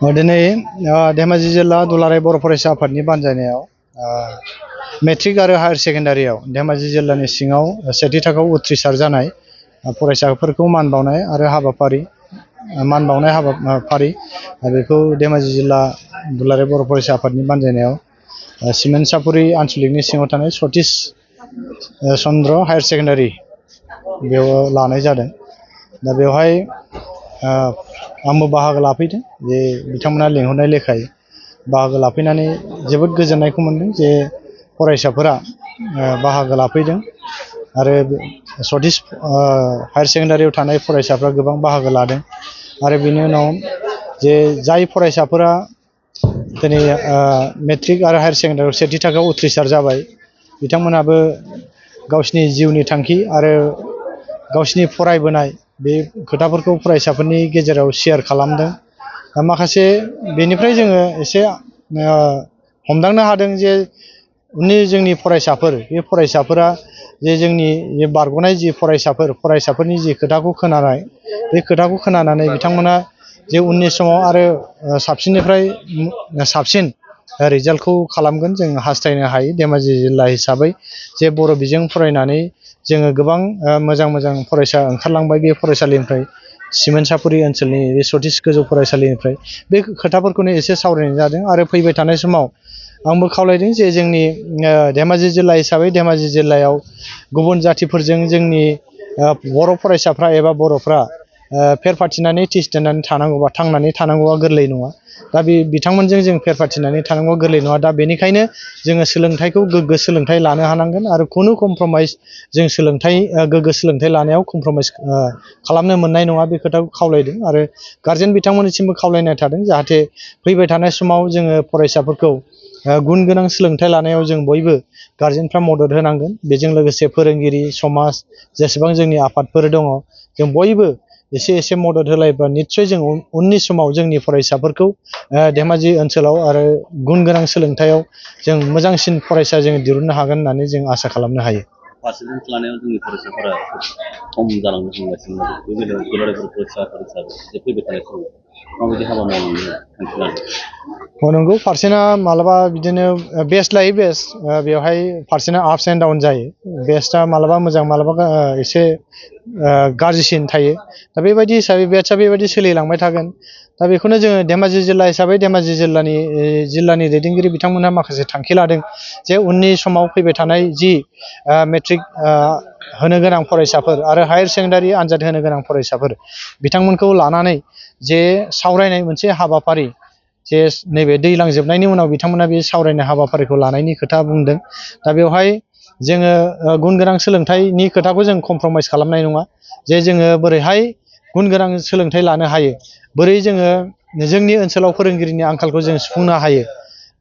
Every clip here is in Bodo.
दिनै धेमाजि जिल्ला दुलाराय बर' फरायसा आफादनि बानजायनायाव मेट्रिक आरो हायार सेकेन्डारियाव धेमाजि जिल्लानि सिङाव सेथि थाखोआव उथ्रिसार जानाय फरायसाफोरखौ मान बावनाय हाबाफारि बेखौ धेमाजि जिल्ला दुलाराय बर' फरायसा आफादनि बानजायनायाव सिमेन्ट-सापुरि आनसलिकनि सिङाव थानाय सतीश चन्द्र हायार सेकेन्डारि बेयाव लानाय जादों। दा बेवहाय आंबो बाहागो लाफैदों जे बिथांमोना लिंहरनाय लेखायै बाहागो लाफैनानै जोबोद गोजोननायखौ मोनदों जे फरायसाफोरा बाहागो लाफैदों आरो सतीश हायार सेकेन्डारियाव थानाय फरायसाफ्रा गोबां बाहागो लादों आरो बेनि उनाव जे जाय फरायसाफोरा दिनै मेट्रिक आरो हायार सेकेन्डारियाव सेथि थाखोआव उथ्रिसार जाबाय बिथांमोनाबो गावसिनि जिउनि थांखि आरो गावसिनि फरायबोनाय बे खोथाफोरखौ फरायसाफोरनि गेजेराव शेयार खालामदों। माखासे बेनिफ्राय जोङो एसे हमदांनो हादों जे उननि जोंनि फरायसाफोर बे फरायसाफोरा जे जोंनि बारग'नाय जि फरायसाफोरनि जि खोथाखौ खोनानाय बे खोथाखौ खोनानानै बिथांमोना जे उननि समाव आरो साबसिननिफ्राय साबसिन रिजाल्टखौ खालामगोन जों हास्थायनो हायो। धेमाजि जिल्ला हिसाबै जे बर' बिजों फरायनानै जोङो गोबां मोजां फरायसा ओंखारलांबाय बे फरायसालिनिफ्राय सिमेन्ट-सापुरि ओनसोलनि बे सतीश गोजौ फरायसालिनिफ्राय बे खोथाफोरखौनो एसे सावरायनाय जादों आरो फैबाय थानाय समाव आंबो खावलायदों जे जोंनि धेमाजि जिल्ला हिसाबै धेमाजि जिल्लायाव गुबुन जाथिफोरजों जोंनि बर' फरायसाफ्रा एबा बर'फ्रा फेर फाथिनानै थिसननानै थांनानै थानांगौआ गोरलै नङा। दा बिथांमोनजों जों फेर फाथिनानै थानांगौआ गोरलै नङा। दा बेनिखायनो जोङो सोलोंथाइखौ गोग्गो सोलोंथाइ लानो हानांगोन आरो खुनु कमप्रमाइस जों गोग्गो सोलोंथाइ लानायाव कमप्रमाइस खालामनो मोननाय नङा बे खोथाखौ खावलायदों आरो गारजेन बिथांमोननिसिमबो खावलायनाय थादों जाहाथे फैबाय थानाय समाव जोङो फरायसाफोरखौ गुन गोनां सोलोंथाइ लानायाव जों बयबो गारजेनफ्रा मदद होनांगोन। बेजों लोगोसे फोरोंगिरि समाज जेसेबां जोंनि आफादफोर दङ जों बयबो एसे मदद होलायबा निस्सय जों उननि समाव जोंनि फरायसाफोरखौ धेमाजि ओनसोलाव आरो गुन गोनां सोलोंथाइयाव जों मोजांसिन फरायसा जों दिहुननो हागोन होननानै जों आसा खालामनो हायो। पारसेन्टेज लानायाव जोंनि फरायसाफोरा खम जालांनो हमगासिनो दं। बे बेलायाव दुलाराय बर' फरायसा आफाद हिसाबै फैबाय थानाय समाव माबायदि हाबा मावनो थांखि लादों? नंगौ पारसेन्टआ मालाबा बिदिनो बेस्ट लायै बेस्ट बेवहाय पारसेन्टआ आपस एन्ड डाउन जायो। बेस्टआ मालाबा मोजां मालाबा एसे गाज्रिसिन थायो। दा बेबायदि हिसाबै बेस्टआ बेबायदि सोलिलांबाय थागोन। दा बेखौनो जोङो धेमाजि जिल्ला हिसाबै धेमाजि जिल्लानि दैदेनगिरि बिथांमोनहा माखासे थांखि लादों जे उननि समाव फैबाय थानाय जि मेट्रिक होनो गोनां फरायसाफोर आरो हायार सेकेन्डारि आनजाद होनो गोनां फरायसाफोर बिथांमोनखौ लानानै जे सावरायनाय मोनसे हाबाफारि जे नैबे दैज्लां जोबनायनि उनाव बिथांमोना बे सावरायनाय हाबाफारिखौ लानायनि खोथा बुंदों। दा बेवहाय जोङो गुन गोनां सोलोंथाइनि खोथाखौ जों कमप्रमाइस खालामनाय नङा। जे जोङो बोरैहाय गुन गोनां सोलोंथाइ लानो हायो, बोरै जोङो जोंनि ओनसोलाव फोरोंगिरिनि आंखालखौ जों सुफुंनो हायो।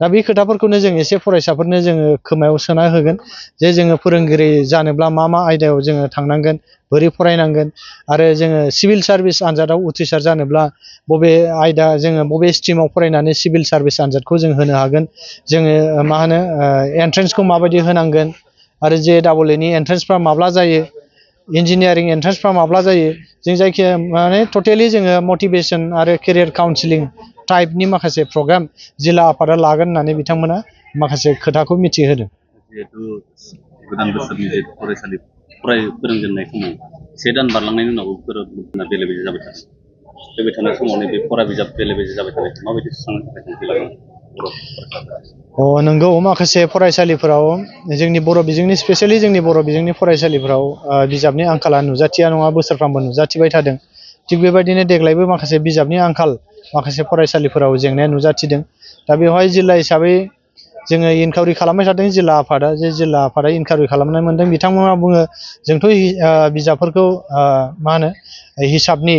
दा बे खोथाफोरखौनो जों एसे फरायसाफोरनो जोङो खोमायाव सोना होगोन जे जोङो फोरोंगिरि जानोब्ला मा आयदायाव जोङो थांनांगोन, बोरै फरायनांगोन आरो जोङो सिभिल सार्भिस आनजादाव उथ्रिसार जानोब्ला बबे स्ट्रिमाव फरायनानै सिभिल सार्भिस आनजादखौ जों होनो हागोन, जोङो एन्ट्रेन्सखौ माबायदि होनांगोन आरो JEE एन्ट्रेन्सफ्रा माब्ला जायो, इन्जिनियारिं एन्ट्रेन्सफ्रा माब्ला जायो, जों जायखिया टटेलि जोङो मटिभेसन आरो केरियार काउन्सिलिं टाइपनि माखासे प्रग्राम जिल्ला आफादा लागोन होननानै बिथांमोना माखासे खोथाखौ मिथिहोदों। जिहेतु गोदान बोसोरनि जे फरायसालि फोरोंजेननाय समाव 1 दान बारलांनायनि उनावबो फोरोंगिरिफोरा बेले बेजे जाबाय थादों। फैबाय थानाय समाव नैबे फरा बिजाब बेले बेजे जाबाय थानाय माबायदि सुस्रांनो थाखाय थांखि लागोन? नंगौ माखासे फरायसालिफोराव जोंनि बर' बिजोंनि स्पेसियेलि जोंनि बर' बिजोंनि फरायसालिफोराव बिजाबनि आंखाला नुजाथिया नङा, बोसोरफ्रामबो नुजाथिबाय थादों। थिग बेबायदिनो देग्लायबो माखासे बिजाबनि आंखाल माखासे फरायसालिफोराव जेंनाया नुजाथिदों। दा बेवहाय जिल्ला हिसाबै जोङो इनकुवारि खालामबाय थादों। जिल्ला आफादा इनकुवारि खालामनाय मोनदों। बिथांमोना बुङो जोंथ' बिजाबफोरखौ हिसाबनि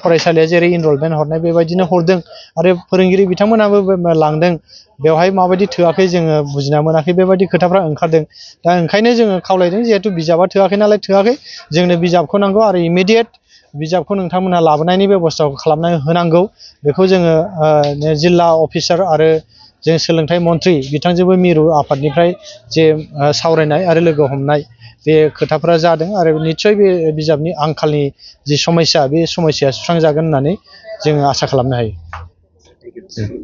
फरायसालिया जेरै इनरलमेन्ट हरनाय बेबायदिनो हरदों आरो फोरोंगिरि बिथांमोनाबो लांदों। बेवहाय माबायदि थोआखै जोङो बुजिना मोनाखै बेबायदि खोथाफ्रा ओंखारदों। दा ओंखायनो जोङो खावलायदों जिहेथु बिजाबा थोआखै नालाय थोआखै, जोंनो बिजाबखौ नांगौ आरो इमिडियेट बिजाबखौ नोंथांमोनहा लाबोनायनि बेब'स्थाखौ खालामनानै होनांगौ। बेखौ जोङो जिल्ला अफिसार आरो जों सोलोंथाइ मन्थ्रि बिथांजोंबो मिरु आफादनिफ्राय जे सावरायनाय आरो लोगो हमनाय बे खोथाफ्रा जादों आरो निस्सय बे बिजाबनि आंखालनि जि समस्या बे समस्याया सुस्रांजागोन होननानै जोङो आसा खालामनो हायो। लाखिदो